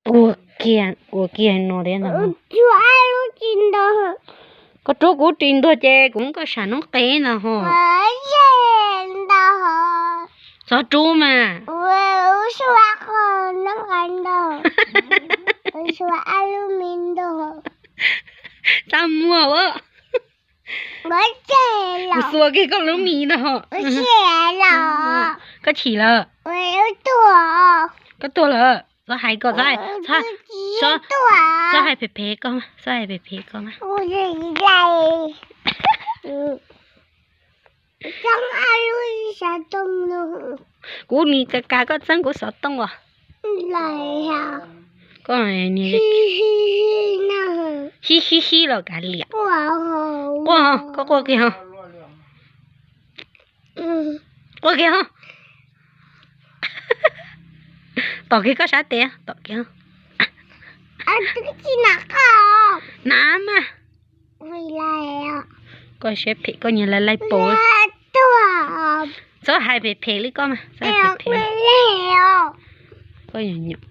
Kuv kiag, kuv kiag no thiab ntag. Koj rub kuv ris ntuag ces kuv muab koj sam noob qes ntag ho. Txhob rub mas. Txaj muag a. Kuv xuas kiag koj lub mis ntag ho. Koj chim lawm. Koj tuag lawm. Txhob hais koj, txhob hais phem phem koj, txhob hais phem phem koj mas. Kuv nim kav kav koj txeeb kuv xov tooj as. Koj hib hib hib los kav liam. Quaj, koj quaj kiag ho. Quaj kiag ho. Tom kiag koj sab tes, tom kiag. Nav mas. Koj siab phem koj nyiag laj laij paus. Txhob hais phem phem li koj mas, txhob hais phem phem. Koj yog nyuam.